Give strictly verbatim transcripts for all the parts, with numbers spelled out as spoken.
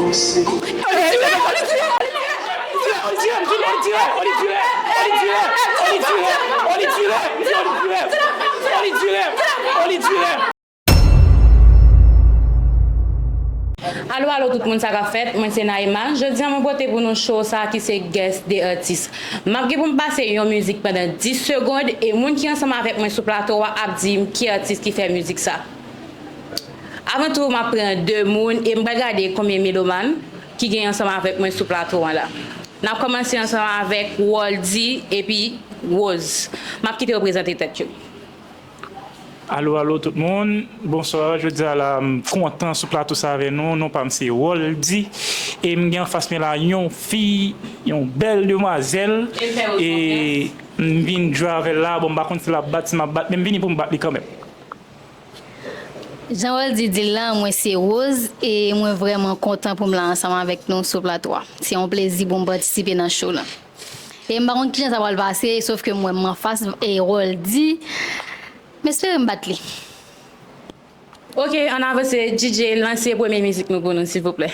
Alo, alo tout moun, sa k ap fèt? Mwen se Naïma. Jodi a mwen pote pou nou show sa ki se Guess the Artist. M ap gen pou m pase yon mizik pandan dis segonn e moun ki ansanm avèk mwen sou plato a ap di m ki atis ki fè mizik sa. Avan tou, m ap pran de moun e m pral gade konbyen melomàn ki gen ansanm avèk mwen sou plato a la. N ap kòmanse ansanm avèk Roldy epi Rose. M ap kite yo prezante tèt yo. Alo, alo tout moun. Bonswa. Jodi a la, m kontan sou plato sa avè nou. Non pa m se Roldy. E m gen anfas mwen la yon fi, yon bèl demwazèl. E m vin jwe avè l la. Bon, m pa konn si l ap bat, si m ap bat, men m vini pou m bat li kanmenm. Jan Roldy di l la, mwen se Rose e mwen vrèman kontan pou m la ansanm avèk nou sou plato a. Se yon plezi pou m patisipe nan show la. E m pa konn kijan sa pral pase, sof ke m wè m anfas e Roldy. M espere m bat li. Ok, ann avanse, D J, lanse premye mizik nou pou nou, silvouplè.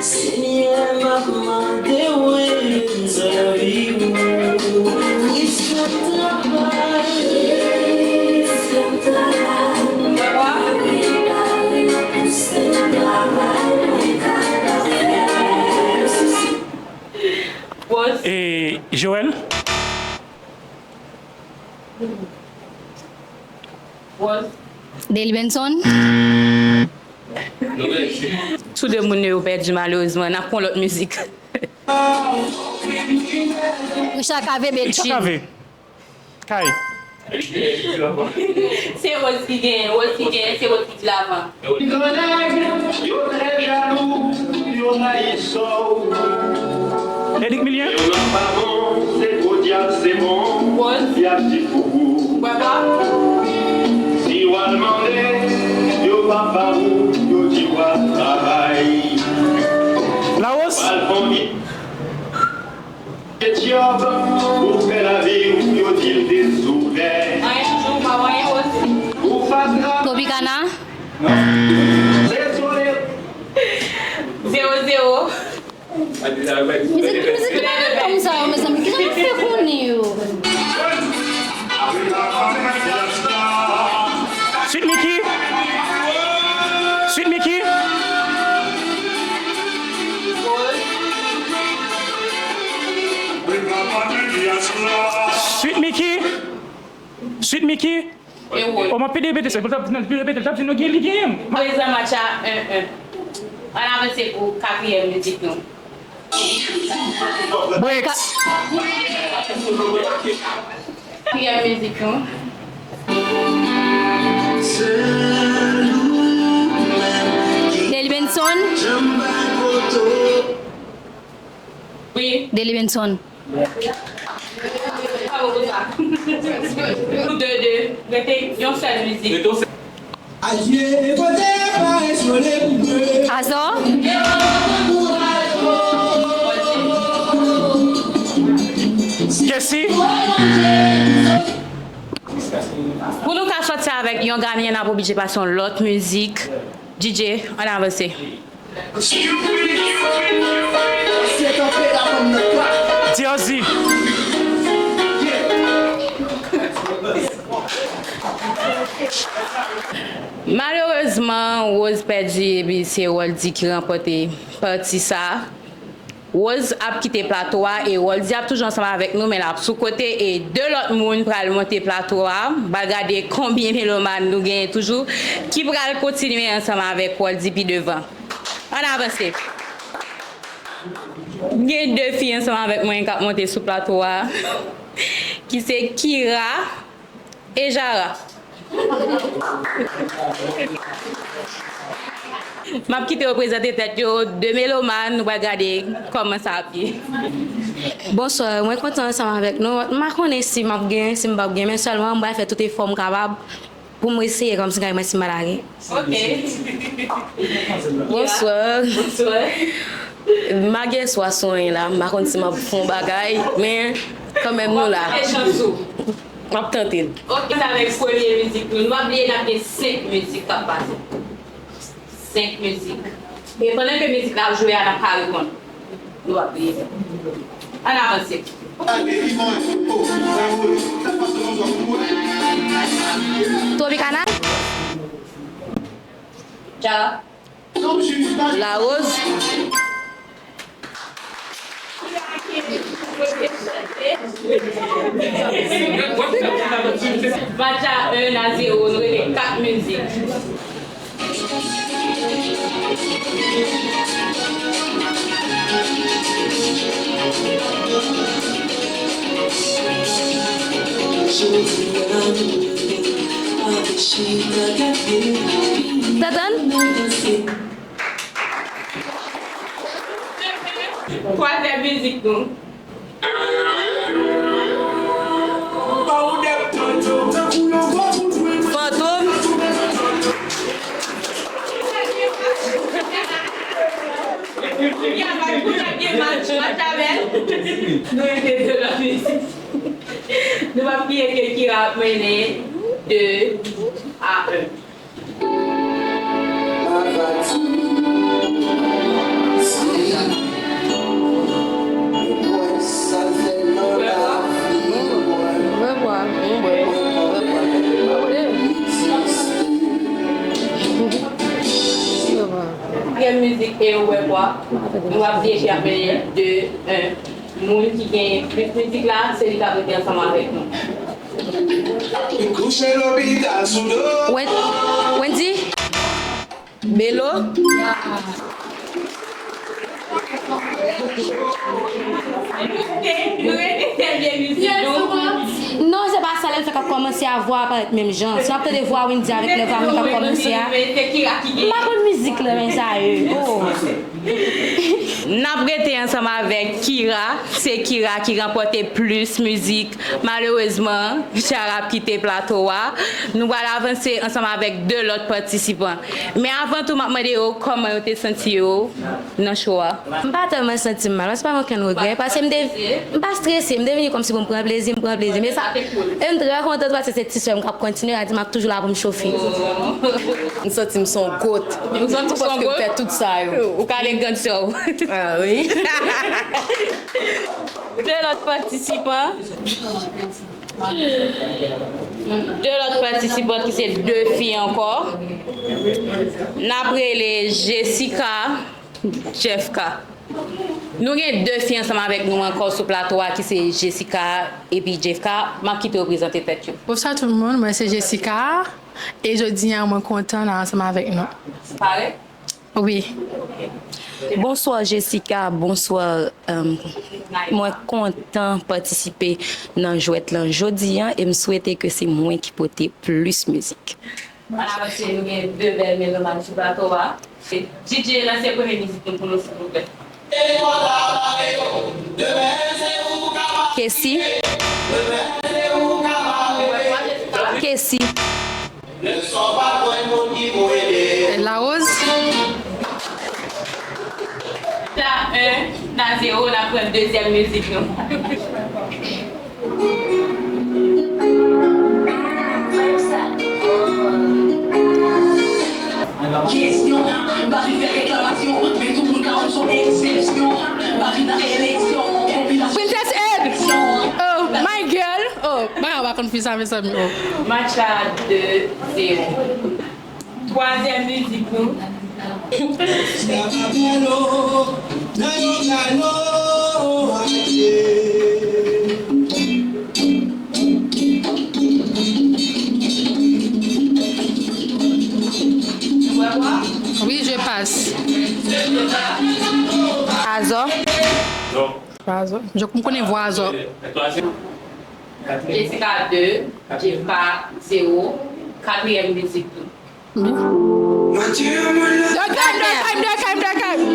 Senyè, m ap mande w ede m sèvi w. Kris nan travay, Kris nan travay. E Joël? Delly Benson. Tou de moun yo pèdi malerezman. N ap pran lòt mizik. Richard Cavé, Richard Cavé. Kay. Se Rose ki genyen, Rose ki genyen, se Rose ki di l avan. Grann nèg, yo trè jalou, yo rayi sò w. Eric Milien. Yo nan pa bon, se gwo dyab, se bon, y ap di fou. Si w al mande, yo pa ba ou, yo di w al travay. Laos. W al fon Etyòp, ou fè lavi w, yo di l dezouvè. Anyen toujou, pa anyen osi. Ou pa tra- Tropicana. Dezole. Zewo zewo. Mizik, mizik ki pa gen tanm sa yo, mezanmi, kijan nou fè konnen yo? Sweet Micky. Sweet Micky. Sweet Micky. Sweet Micky. O, m ap pede repete sa. Pou l t ap, pou l repete, l t ap di nou gen, li genyen m. Prezan match la en en. Ann avanse pou katriyèm mizik nou. Bricks. Katriyèm mizik nou. Delly Benson. Wi. Delly Benson. Bravo pou sa. Nou de de. Rete yon sèl mizik. Adye, e kote pa esplore pou mwen. Azò. Kèsi. Pou nou ka sòti avèk yon Ghanaian, n ap oblije pase yon lòt mizik. D J, ann avanse. Diazy. Malerezman, Rose pèdi epi se Roldy ki ranpòte pati sa. Rose ap kite plato a e Roldy ap toujou ansanm avèk nou, men l ap sou kote e de lòt moun pral monte plato a. M pral gade konbyen melomàn nou genyen toujou ki pral kontinye ansanm avèk Roldy pi devan. Ann avanse. Gen de fi ansanm avèk mwen k ap monte sou plato a, ki se Kira e Jara. M ap kite yo prezante tèt yo, de melomàn, nou pral gade kòman sa ap ye. Bonswa, mwen kontan ansanm avèk nou. M pa konnen si m ap gen, si m p ap gen, men sèlman m pral fè tout efò m kapab pou m eseye kòmsi kay mwen si m pa ta gen. Ok. Bonswa. Bonswa. M pa gen eswa sou anyen la, m pa konn si m ap fè yon bagay, men kanmenm nou la. W ap tante chans ou. M ap tante l. Ok, sa avèk premye mizik nou. Nou pa bliye n ap gen senk mizik k ap pase. Senk mizik. E pandan ke mizik la ap jwe a, n ap ka reponn. Nou ap li. Ann avanse. Tropicana. Tcha. Larose. Match a un à zéro, nou rete kat mizik. Tantann? Twazyèm mizik nou. Fantom. Nou rete de lòt mizik. Nou p ap bliye ke Kira ap mennen de a un. Katriyèm mizik e ou wè kwa. Nou ap bliye ki ap mennen de un. Moun ki genyen plis mizik la, se li k ap rete ansanm avèk nou. Wen- Wendy? Belo? Non, se pa sa, lè l fè k ap kòmanse a, vwa a parèt menm jan. Si w ap tande vwa Wendy avèk lè vwa moun k ap kòmanse a, m pa konn mizik la, men sa yo. Oh. N ap rete ansanm avèk Kira. Se Kira ki ranpòte plis mizik. Malerezman, Chara ap kite plato a. Nou pral avanse ansanm avèk de lòt patisipan. Men avan tou, m ap mande yo kòman yo te santi yo nan cho a. M pa tèlman santi m mal, paske m pa gen okenn regrè, paske m te, m pa strese, m te vini kòmsi pou m pran plezi, m pran plezi. Men sa, e m trè kontan tou, paske se ti sè m k ap kontinye, sa di m ap toujou la pou m chofe. M santi m se yon goat. Ou santi w se yon goat? Paske m fè tout sa yo. Ou ka ale grann sè w. Ah wi. De lòt patisipan. De lòt patisipan ki se de fi ankò. N ap rele Jessica, Jeffka. Nou gen de fi ansanm avèk nou ankò sou plato a ki se Jessica epi Jeffka. M ap kite yo prezante tèt yo. Bonswa tout moun, mwen se Jessica e jodi a mwen kontan la ansanm avèk nou. Pare? Wi. Bonswa Jessica, bonswa. Mwen kontan patisipe nan jwèt lan jodi a e m swete ke se mwen ki pote plis mizik. Ann avanse, nou gen de bèl melomàn sou plato a. D J, lanse premye mizik nou pou nou, silvouplè. Kesi. Kesi. Larose. Sa un à zéro, n ap pran dezyèm mizik nou. Kesyon, m pa vin fè reklamasyon, men tout moun ka wè m se yon eksepsyon. M pa vin nan eleksyon, konpilasyon. Princess Ed! Oh, my girl! Oh, bagay ou pa konn fi sa, mezanmi, oh. Match la de zéro. Twazyèm mizik nou. Oui, je passe. Azò. Azò. Je, m konnen vwa Azò. Jessica de, Jeffka zéro, katriyèm mizik nou. Yo, calme, calme, calme, calme.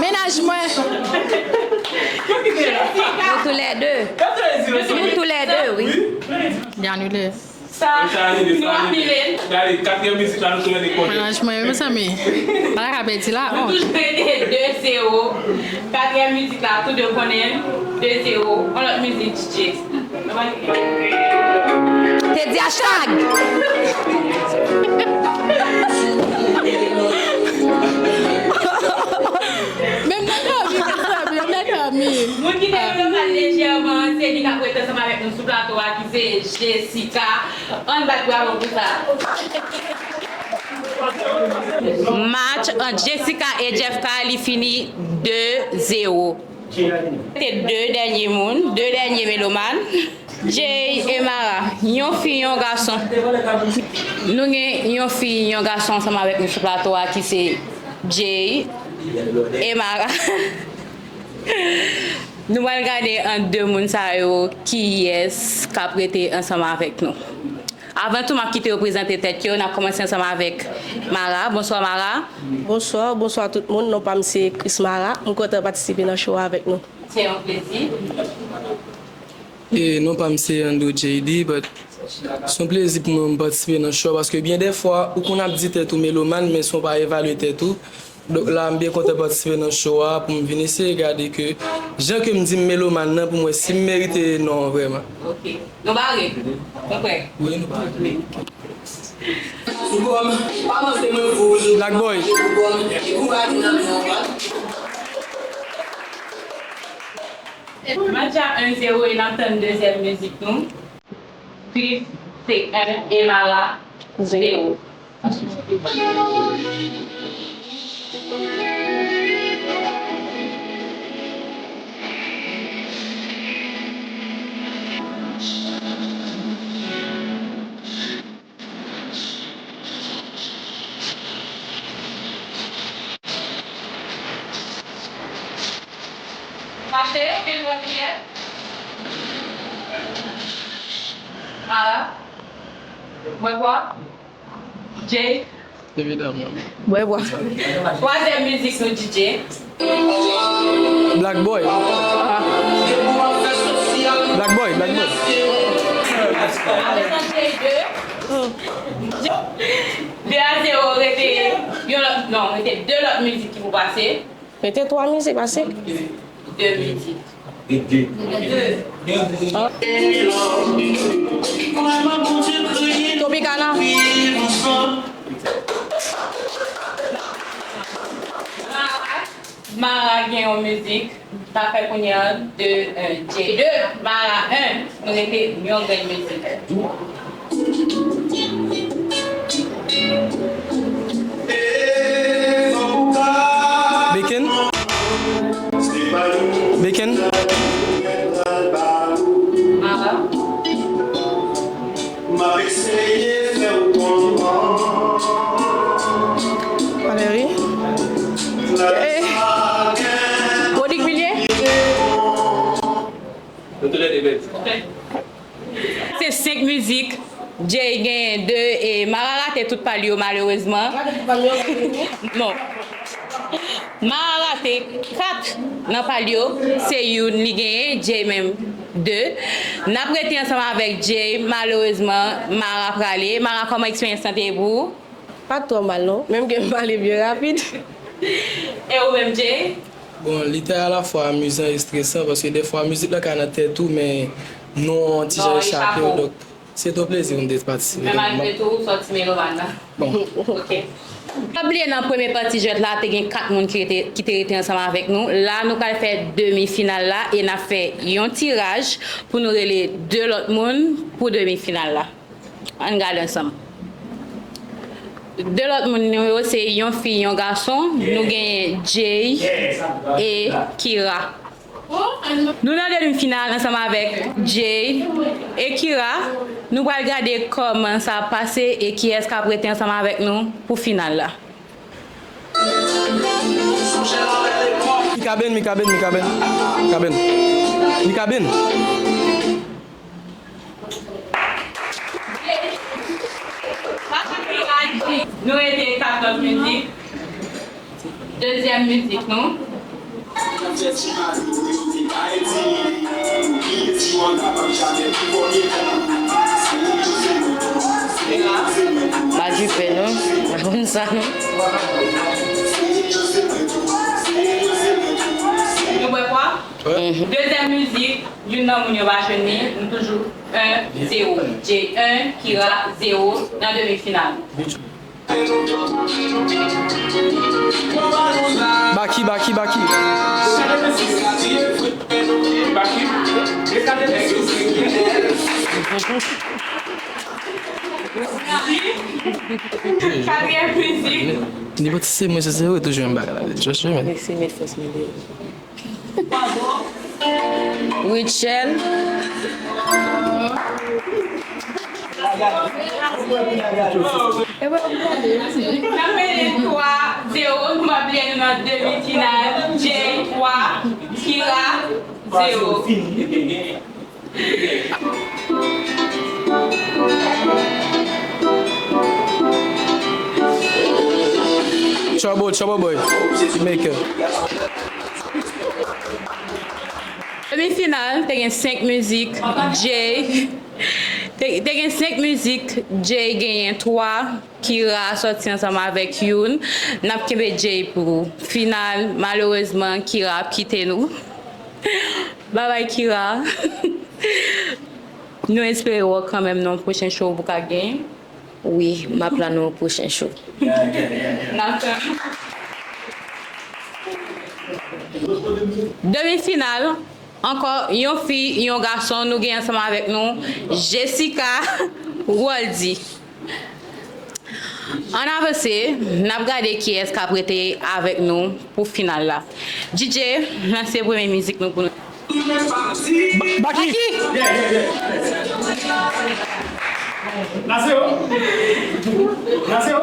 Mennaj mwen. Nou toulède. Nou toulède, wi. Li anile. Sa, nou anile. Gade, katriyèm mizik la, nou toulède konnen. Mennaj mwen, mezanmi. Bagay ka pèdi la. Nou toujou rete de zéro. Katriyèm mizik la, tou de konnen. De zéro. On lòt mizik, D J. Te di hashtag. Se Jessica. Ann bat bravo pou sa. Match ant Jessica e Jeffka, li fini de zewo. Se de dènye moun, de dènye melomàn. Jay e Mara, yon fi, yon gason. Nou gen yon fi, yon gason ansanm avèk nou sou plato a ki se Jay e Mara. Nou pral gade ant de moun sa yo kiyès k ap rete ansanm avèk nou. Avan tou, m ap kite yo prezante tèt yo. N ap kòmanse ansanm avèk Mara. Bonswa, Mara. Bonswa, bonswa tout moun. Non pa m se Chris Mara. M kontan patisipe nan show a avèk nou. Se yon plezi. E non pa m se Andrew J D, but se yon plezi pou mwen m patisipe nan show paske byen dèfwa ou konn ap di tèt ou melomàn men san w pa evalye tèt ou. Donk la m byen kontan patisipe nan show a pou m vin eseye gade ke jan ke m di m melomàn nan pou m wè si m merite non an vrèman. Ok. Nou pare? Nou prè? Wi, nou pare. Black Boy. Match a en zewo e n ap tann dezyèm mizik nou. Chris se en e Mara zewo. Mache, pil wè kiyès. Ala. Bwè bwa. Jay. Evidaman. Bwè bwa. Twazyèm mizik nou, D J. Black Boy. Black Boy, Black Boy. Apre sa, se de. De a zewo, rete yon lòt, non, rete de lòt mizik ki pou pase. Rete twa mizik pase. De mizik. Tropicana. Mara gen yon mizik. N ap fè kounye a de, en, J de, Mara en. Nou rete yon grenn mizik. Bacon. Bacon. Mara. M ap eseye fè w konprann. Valérie. Eh. Rodrigue Villiers. Se senk mizik. Jay genyen de e Mara rate tout pa l yo malerezman. Non. Mara rate kat nan pa l yo, se youn li genyen, Jay menm de. N ap rete ansanm avèk Jay, malerezman, Mara prale. Mara, kòman eksperyans lan te ye pou ou? Pa t twò mal non, menm ke m pale byen rapid. E ou menm, Jay? Bon, li te alafwa amizan e estresan, paske dèfwa mizik la ka nan tèt ou, men non an ti jan echape w, donk se te yon plezi pou m te patisipe. Men malgre tou, ou sòti melomàn nan. Bon. Ok. Pa bliye nan premye pati jwèt la, te gen kat moun ki rete, ki te rete ansanm avèk nou. La, nou pral fè demi final la e n ap fè yon tiraj pou nou rele de lòt moun pou demi final la. Ann gade ansanm. De lòt moun nou yo se yon fi, yon gason. Nou genyen Jay e Kira. Nou nan demi final ansanm avèk Jay e Kira. Nou pral gade kòman sa ap pase e kiyès k ap rete ansanm avèk nou pou final la. Mikaben, Mikaben, Mikaben. Mikaben. Mikaben. Nou rete kat lòt mizik. Dezyèm mizik nou. Pa dife non, pa konn sa non. Nou bwè kwa? Dezyèm mizik, youn nan moun yo pa jwenn li, nou toujou en zewo. Jay en, Kira zewo nan demi final. Baki, baki, baki. Katriyèm mizik. Nenpòt si se mwen, se se yo, toujou menm bagay la. Just remember. Mèsi, mèsi, mèsi. Rutshelle. N ap mennen twa zewo, nou pa bliye nou nan demi final. Jay twa, Kira zewo. Trouble, Trouble Boy, Beatmaker. Demi final, te gen senk mizik, Jay. Te, te gen senk mizik, Jay genyen twa, Kira sòti ansanm avèk youn. N ap kenbe Jay pou final. Malerezman, Kira ap kite nou. Babay, Kira. Nou espere wè w kanmenm nan yon pwochen show pou ka genyen. Wi, m ap la nan yon pwochen show. N ap tann. Demi final, ankò yon fi, yon gason, nou gen ansanm avèk nou Jessica, Roldy. Ann avanse, n ap gade kiyès k ap rete avèk nou pou final la. D J, lanse premye mizik nou pou nou. Ba-, Baky! Baky! Nase yo! Nase yo!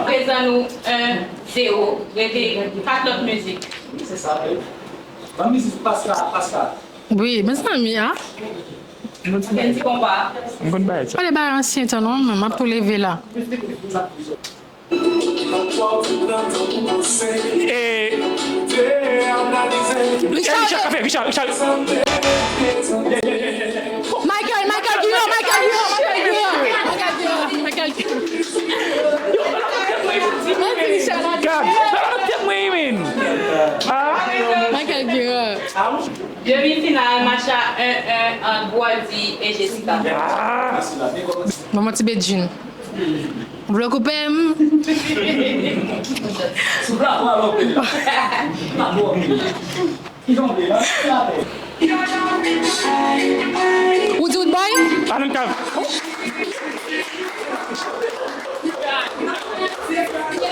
Prezan nou en zewo. Rete kat lòt mizik. Se sa, wi. Ban mizik Paska, Paska. Wi, mezanmi, a. Fè ti konpa. M konn bagay sa. Pa de bagay ansyen tan non, men m ap tou leve la. E, Richard, Richard, Richard, Richard. Michael, Michael Guillaume, Michael Guillaume, Michael Guillaume, Michael Guillaume. Gad, sa nan tèt mwen, men. Ah. Michael Guillaume. Demi final, match la en en ant Roldy e Jessica. Ah. Manman ti Bedjine. Ou vle koupe m? Ou di Roodboy? Alan Cavé.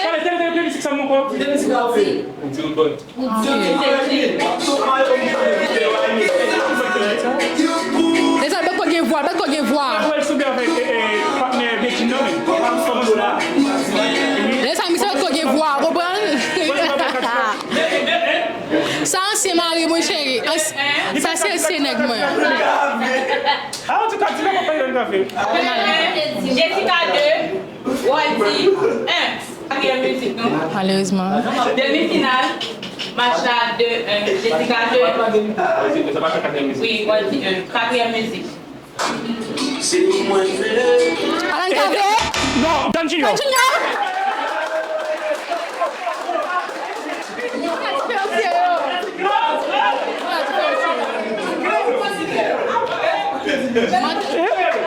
Tande, tande, tande, tande mizik sa m ankò. Ou di Roodboy. Lezòt, bat kò gen vwa, bat kò gen vwa. Lezòt, misye bat kò gen vwa, ou konprann? Sa ansyen mari mwen, cheri. Ans-, sa se ansyen nèg mwen. Jessica de, Roldy en. Katriyèm mizik, non? Malerezman. Demi final, match la de en. Jessica de. Wi, Roldy en. Katriyèm mizik. Alan Cavé? Non, Dan Junior. Dan Junior?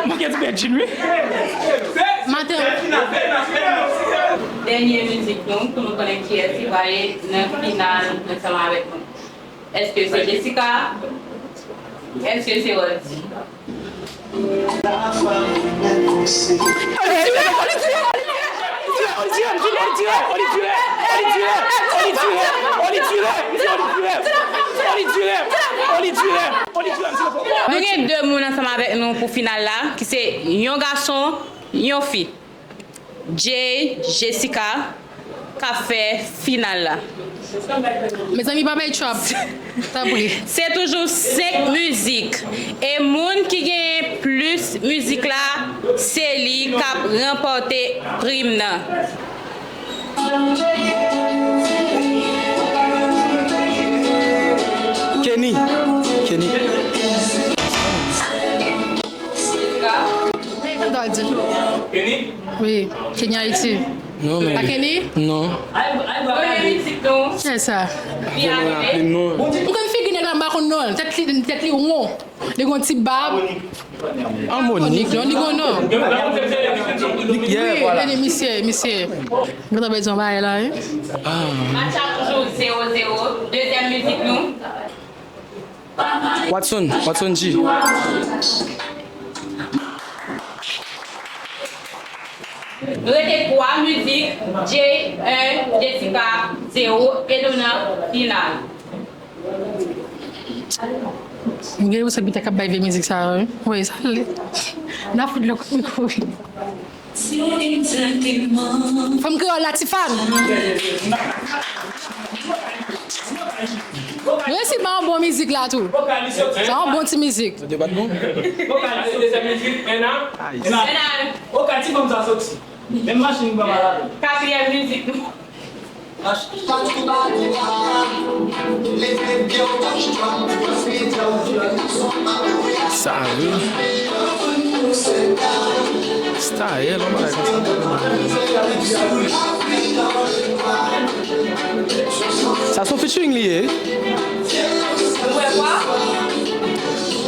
Manke ti Bedjine, wi. Maten. Dènye mizik nou, pou nou konnen kiyès ki prale nan final ansanm avèk nou. Èske se Jessica? Èske se Roldy? Nou gen de moun ansanm avèk nou pou final la, ki se yon gason, yon fi. Jay, Jessica, k ap fè final la. Mezanmi, pa bay trap, tanpri. Se toujou senk mizik. E moun ki genyen plis mizik la, se li k ap ranpòte prim nan. Kenny. Kenny. Kenny? Wi, Kenny Haiti. Non, men. Pa Kenny? Non. Premye mizik nou. Kiyès sa? Vin avè. M konn figi nèg la, m pa konn non l. Tèt li, tèt li won. Li gon ti bab. Harmonik. Harmonik, non, li gon non. Yeah, wi, voilà. Tande misye, misye. Mwen ta bezwen bay la, wi. Match la toujou zewo zewo. Dezyèm mizik nou. Watson, Watson G. Rete twa mizik, Jay en, Jessica zewo, e nou nan final. M gen yon se biten k ap bay vye mizik sa yo, wi. Wi, sa l ye. N a fout lòk mikwo, wi. Fanm kreyòl la, Tifan. Resi ba yon bon mizik la tou. Sa yon bon ti mizik. Vokal, dezyèm mizik, Ena. Ena. Vokal, ti fanm sa soti. Menm machin, papa la. Katriyèm mizik nou. Sa wi. Style, yon bagay konsa. Sa se featuring li ye.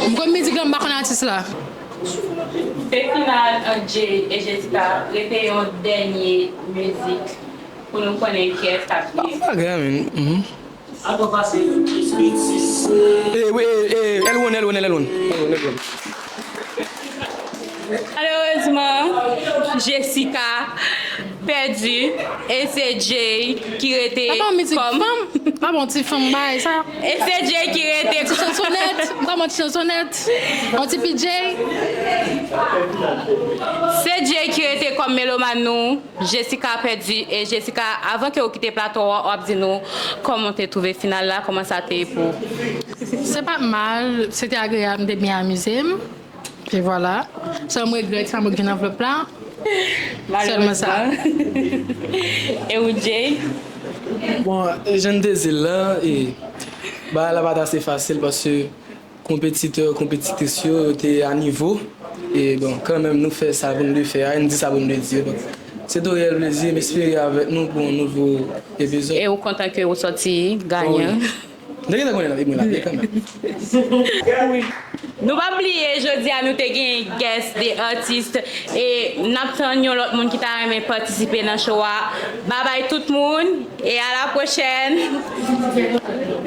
M konn mizik la, m pa konn atis la. Se final ant Jay e Jessica, rete yon dènye mizik pou nou konnen kiyès k ap genyen. Pa grav, man. Mhm. Eh, wi, eh, eh, L one, L one, L one. L one, L one. Malerezman, Jessica pèdi e se Jay ki rete kòm. Pa bon mizik fanm, pa bon ti fanm bay sa. E se Jay ki rete ti chansonèt, pa bon ti chansonèt. Yon ti P J. Se Jay ki rete kòm melomàn nou. Jessica pèdi. E Jessica, avan ke ou kite plato a, w ap di nou kòman w te twouve final la, kòman sa te ye pou ou? Se pa t mal, se te agreyab, m te byen amize m. E vwala. Sèl m regrèt, se pa mwen ki gen anvlòp la. Sèlman sa. Malerezman. E ou, Jay? Bon, jan n te di l la, e, bagay la pa t ase fasil paske konpetitè, konpetitris yo, yo te a nivo. E bon, kanmenm, nou fè sa pou n te fè a, e n di sa pou n te di. Donk, se te yon reyèl plezi, m espere avèk nou pou yon nouvo epizòd. E ou kontan ke ou sòti ganyan? Bon, wi. M te gentan konnen l ap vin la, men kanmenm. Nou pa bliye, jodi a nou te gen guest de artist, e n ap tann yon lòt moun ki ta renmen patisipe nan show a. Babay tout moun, e a la pwochèn!